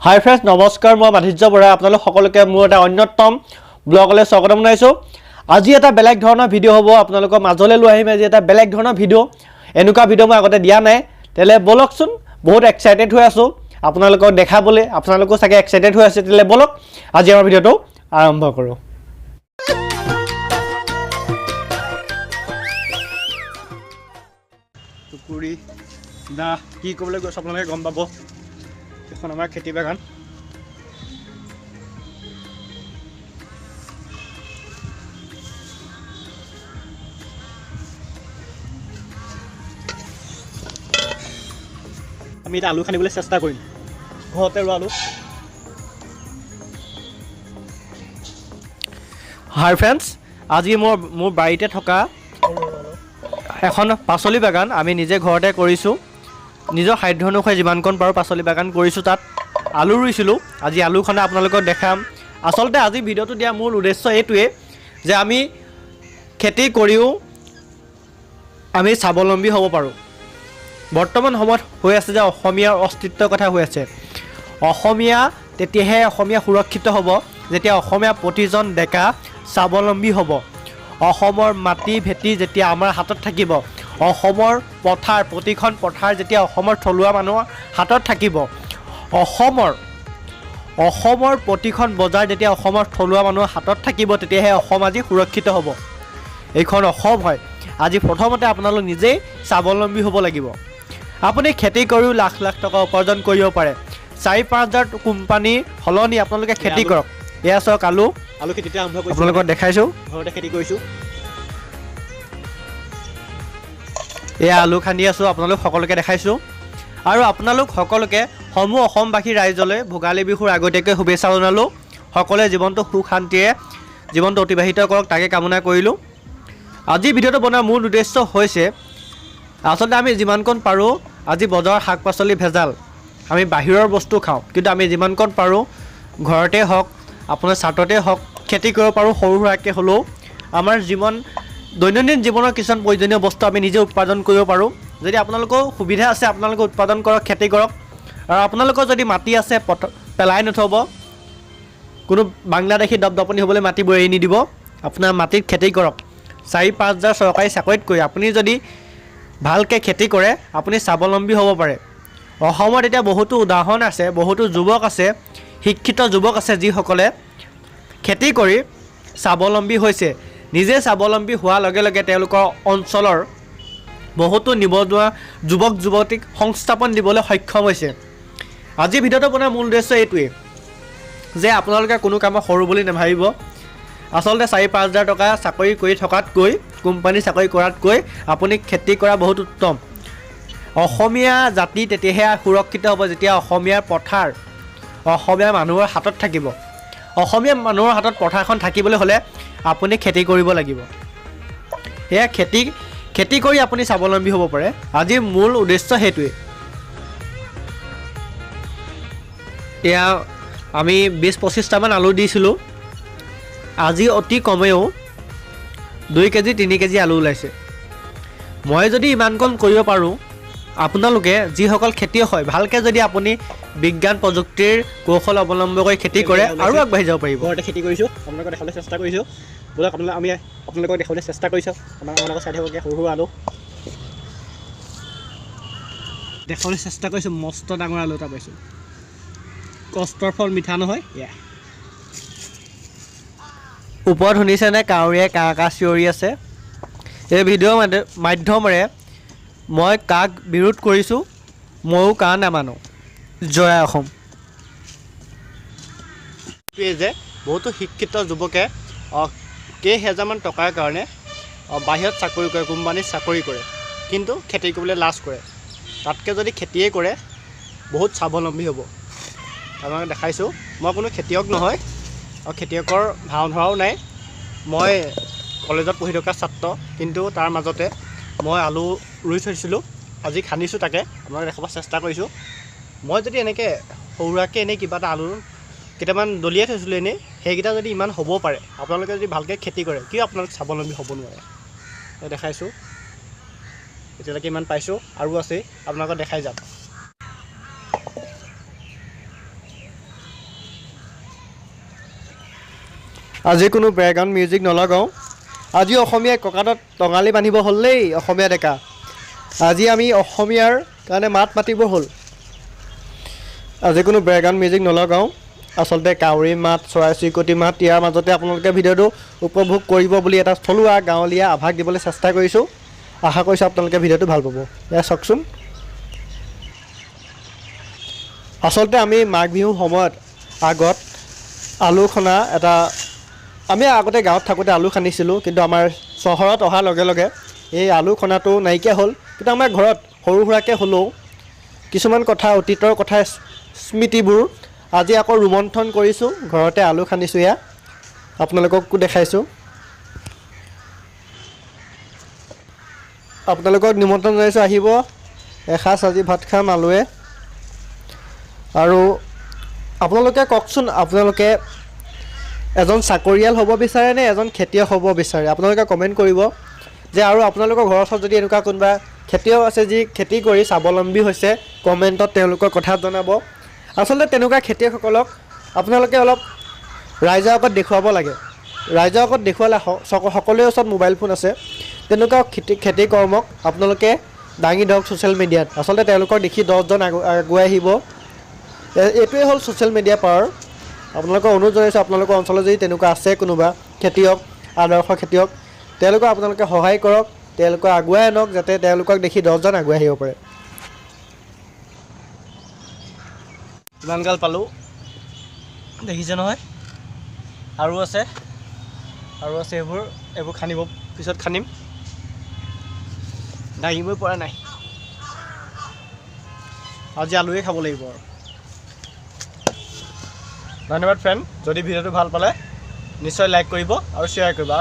হাই friends, নমস্কাৰ। মই মাধুৰ্য বৰা, আপোনালোক সকলোকে মোৰ এটা অন্যতম ব্লগলৈ স্বাগতম জনাইছোঁ। আজি এটা বেলেগ ধৰণৰ ভিডিঅ' হ'ব, আপোনালোকৰ মাজলৈ লৈ আহিম আজি এটা বেলেগ ধৰণৰ ভিডিঅ'। এনেকুৱা ভিডিঅ' মই আগতে দিয়া নাই। তেতিয়াহ'লে ব'লকচোন, বহুত এক্সাইটেড হৈ আছোঁ আপোনালোকক দেখাবলৈ। আপোনালোকো চাগে এক্সাইটেড হৈ আছে। তেতিয়াহ'লে ব'লক, আজি আমাৰ ভিডিঅ'টো আৰম্ভ কৰোঁ। টুকুৰি দা কি ক'বলৈ গৈছোঁ আপোনালোকে গম পাব। এখন আমাৰ খেতি বাগান। আমি এতিয়া আলু খান্দিবলৈ চেষ্টা কৰিম, ঘৰতে ৰোৱা আলু। হাই ফ্ৰেণ্ডছ, আজি মোৰ বাৰীতে থকা এখন পাচলি বাগান আমি নিজে ঘৰতে কৰিছোঁ। নিজৰ সাধ্য অনুসৰি যিমানকণ পাৰোঁ পাচলি বাগান কৰিছোঁ। তাত আলু ৰুইছিলোঁ, আজি আলুখনে আপোনালোকক দেখাম। আচলতে আজি ভিডিঅ'টো দিয়া মূল উদ্দেশ্য এইটোৱে যে আমি খেতি কৰিও আমি স্বাৱলম্বী হ'ব পাৰোঁ। বৰ্তমান সময়ত হৈ আছে যে অসমীয়াৰ অস্তিত্বৰ কথা হৈ আছে। অসমীয়া তেতিয়াহে অসমীয়া সুৰক্ষিত হ'ব যেতিয়া অসমীয়া প্ৰতিজন ডেকা স্বাৱলম্বী হ'ব। অসমৰ মাটি ভেটি যেতিয়া আমাৰ হাতত থাকিব, অসমৰ পথাৰ, প্ৰতিখন পথাৰ যেতিয়া অসমৰ থলুৱা মানুহৰ হাতত থাকিব, অসমৰ প্ৰতিখন বজাৰ যেতিয়া অসমৰ থলুৱা মানুহৰ হাতত থাকিব, তেতিয়াহে অসম আজি সুৰক্ষিত হ'ব। এইখন অসম হয়। আজি প্ৰথমতে আপোনালোক নিজেই স্বাৱলম্বী হ'ব লাগিব। আপুনি খেতি কৰিও লাখ লাখ টকা উপাৰ্জন কৰিব পাৰে। 4-5 হাজাৰ কোম্পানীৰ সলনি আপোনালোকে খেতি কৰক। এয়া চাওক আলু। আলু খেতিতে আৰম্ভ কৰিছোঁ। আপোনালোকক দেখাইছোঁ। ঘৰতে খেতি কৰিছোঁ। এয়া আলু খান্দি আছোঁ, আপোনালোক সকলোকে দেখাইছোঁ। আৰু আপোনালোক সকলোকে, সমূহ অসমবাসী ৰাইজলৈ ভোগালী বিহুৰ আগতীয়াকৈ শুভেচ্ছা জনালোঁ। সকলোৱে জীৱনটো সুখ শান্তিৰে জীৱনটো অতিবাহিত কৰক, তাকে কামনা কৰিলোঁ। আজি ভিডিঅ'টো বনোৱাৰ মূল উদ্দেশ্য হৈছে, আচলতে আমি যিমানকণ পাৰোঁ, আজি বজাৰৰ শাক পাচলি ভেজাল, আমি বাহিৰৰ বস্তু খাওঁ, কিন্তু আমি যিমানকণ পাৰোঁ ঘৰতে হওক, আপোনাৰ ছাটতে হওক, খেতি কৰিব পাৰোঁ। সৰু সুৰাকৈ হ'লেও আমাৰ জীৱন, দৈনন্দিন জীৱনৰ কিছুমান প্ৰয়োজনীয় বস্তু আমি নিজে উৎপাদন কৰিব পাৰোঁ। যদি আপোনালোকৰ সুবিধা আছে, আপোনালোকে উৎপাদন কৰক, খেতি কৰক। আৰু আপোনালোকৰ যদি মাটি আছে, পেলাই নথ'ব। কোনো বাংলাদেশী দপদপনি হ'বলৈ মাটিবোৰ এৰি নিদিব। আপোনাৰ মাটিত খেতি কৰক। 4-5 হাজাৰ চৰকাৰী চাকৰিতকৈ আপুনি যদি ভালকৈ খেতি কৰে, আপুনি স্বাৱলম্বী হ'ব পাৰে। অসমত এতিয়া বহুতো উদাহৰণ আছে, বহুতো যুৱক আছে, শিক্ষিত যুৱক আছে, যিসকলে খেতি কৰি স্বাৱলম্বী হৈছে। নিজে স্বাৱলম্বী হোৱাৰ লগে লগে তেওঁলোকৰ অঞ্চলৰ বহুতো নিবনুৱা যুৱক যুৱতীক সংস্থাপন দিবলৈ সক্ষম হৈছে। আজি ভিডিঅ'টো বনোৱাৰ মূল উদ্দেশ্য এইটোৱেই যে আপোনালোকে কোনো কামক সৰু বুলি নাভাবিব। আচলতে 4-5 হাজাৰ টকা চাকৰি কৰি থকাতকৈ, কোম্পানী চাকৰি কৰাতকৈ আপুনি খেতি কৰা বহুত উত্তম। অসমীয়া জাতি তেতিয়াহে সুৰক্ষিত হ'ব যেতিয়া অসমীয়াৰ পথাৰ অসমীয়া মানুহৰ হাতত থাকিব। অসমীয়া মানুহৰ হাতত পথাৰখন থাকিবলৈ হ'লে আপুনি খেতি কৰিব লাগিব। সেয়া খেতি কৰি আপুনি স্বাৱলম্বী হ'ব পাৰে। আজিৰ মূল উদ্দেশ্য সেইটোৱেই। এয়া আমি 20-25টামান আলু দিছিলোঁ, আজি অতি কমেও 2 কেজি 3 কেজি আলু ওলাইছে। মই যদি ইমানকণ কৰিব পাৰোঁ, আপোনালোকে যিসকল খেতিয়ক হয়, ভালকৈ যদি আপুনি বিজ্ঞান প্ৰযুক্তিৰ কৌশল অৱলম্বন কৰি খেতি কৰে, আৰু আগবাঢ়ি যাব পাৰিব। ঘৰতে খেতি কৰিছোঁ, আপোনালোকক দেখাবলৈ চেষ্টা কৰিছোঁ। বোলক, আমি আপোনালোকক দেখাবলৈ চেষ্টা কৰিছোঁ। আপোনালোকক চাই থাকক, সৰু সৰু আলু দেখাবলৈ চেষ্টা কৰিছোঁ। মস্ত ডাঙৰ আলু এটা পাইছোঁ। কষ্টৰ ফল মিঠা নহয়। এয়া ওপৰত শুনিছেনে কাউৰীয়ে কা কা চিঞৰি আছে? এই ভিডিঅ'ৰ মাধ্যমেৰে মই কাক বিৰোধ কৰিছোঁ, ময়ো কা নামানো। জয় অসম। এইটোৱে যে বহুতো শিক্ষিত যুৱকে কেইহেজাৰমান টকাৰ কাৰণে বাহিৰত চাকৰি কৰে, কোম্পানীত চাকৰি কৰে, কিন্তু খেতি কৰিবলৈ লাজ কৰে। তাতকৈ যদি খেতিয়ে কৰে, বহুত স্বাৱলম্বী হ'ব। আপোনালোকে দেখাইছোঁ, মই কোনো খেতিয়ক নহয় আৰু খেতিয়কৰ ভাও ধৰাও নাই। মই কলেজত পঢ়ি থকা ছাত্ৰ, কিন্তু তাৰ মাজতে মই আলু ৰুই থৈছিলোঁ, আজি খান্দিছোঁ, তাকে আপোনালোকে দেখাব চেষ্টা কৰিছোঁ। মই যদি এনেকৈ সৰু সুৰাকৈ এনেই কিবা এটা আলু কেইটামান দলিয়াই থৈছিলোঁ এনেই, সেইকেইটা যদি ইমান হ'ব পাৰে, আপোনালোকে যদি ভালকৈ খেতি কৰে, কিয় আপোনালোক স্বাৱলম্বী হ'ব নোৱাৰে? দেখাইছোঁ, এতিয়ালৈকে ইমান পাইছোঁ, আৰু আছেই, আপোনালোকক দেখাই যাম। আজি কোনো বেকগ্ৰাউণ্ড মিউজিক নলগাওঁ। আজি অসমীয়াই কঁকালত টঙালি বান্ধিব হ'ল দেই অসমীয়া ডেকা। আজি আমি অসমীয়াৰ কাৰণে মাত মাতিব হ'ল। আজি কোনো বেকগ্ৰাউণ্ড মিউজিক নলগাওঁ। আচলতে কাউৰী মাত, চৰাই চিৰিকটি মাত, ইয়াৰ মাজতে আপোনালোকে ভিডিঅ'টো উপভোগ কৰিব বুলি এটা থলুৱা গাঁৱলীয়া আভাস দিবলৈ চেষ্টা কৰিছোঁ। আশা কৰিছোঁ আপোনালোকে ভিডিঅ'টো ভাল পাব। এয়া চাওকচোন। আচলতে আমি মাঘ বিহুৰ সময়ত আগত আলু খনা এটা, আমি আগতে গাঁৱত থাকোঁতে আলু খান্দিছিলোঁ, কিন্তু আমাৰ চহৰত অহাৰ লগে লগে এই আলু খনাটো নাইকিয়া হ'ল। কিন্তু আমাৰ ঘৰত সৰু সুৰাকৈ হ'লেও কিছুমান কথা, অতীতৰ কথা, স্মৃতিবোৰ আজি আকৌ ৰোমন্থন কৰিছোঁ। ঘৰতে আলু খান্দিছোঁ, এয়া আপোনালোককো দেখাইছোঁ। আপোনালোকক নিমন্ত্ৰণ জনাইছোঁ, আহিব এসাঁজ আজি ভাত খাম আলুৱে। আৰু আপোনালোকে কওকচোন, আপোনালোকে এজন চাকৰিয়াল হ'ব বিচাৰে নে এজন খেতিয়ক হ'ব বিচাৰে? আপোনালোকে কমেণ্ট কৰিব যে। আৰু আপোনালোকৰ ঘৰৰ ওচৰত যদি এনেকুৱা কোনোবা খেতিয়ক আছে যি খেতি কৰি স্বাৱলম্বী হৈছে, কমেণ্টত তেওঁলোকৰ কথা জনাব। আচলতে তেনেকুৱা খেতিয়কসকলক আপোনালোকে অলপ ৰাইজৰ আগত দেখুৱাব লাগে। ৰাইজৰ আগত দেখুৱালে সকলোৰে ওচৰত মোবাইল ফোন আছে, তেনেকুৱা খেতি কৰ্মক আপোনালোকে দাঙি ধৰক ছ'চিয়েল মিডিয়াত। আচলতে তেওঁলোকক দেখি 10জন আগুৱাই আহিব। এইটোৱে হ'ল ছ'চিয়েল মিডিয়া পাৱাৰ। আপোনালোকক অনুৰোধ জনাইছোঁ, আপোনালোকৰ অঞ্চলত যদি তেনেকুৱা আছে কোনোবা খেতিয়ক, আদৰ্শ খেতিয়ক, তেওঁলোকক আপোনালোকে সহায় কৰক, তেওঁলোকক আগুৱাই আনক, যাতে তেওঁলোকক দেখি 10জন আগুৱাই আহিব পাৰে। ইমান গাল পালোঁ, দেখিছে নহয়? আৰু আছে, আৰু আছে, এইবোৰ খান্দিব, পিছত খান্দিম, দাঙিবই পৰা নাই। আজি আলুৱে খাব লাগিব আৰু। ধন্যবাদ ফ্ৰেণ্ড। যদি ভিডিঅ'টো ভাল পালে নিশ্চয় লাইক কৰিব আৰু শ্বেয়াৰ কৰিব।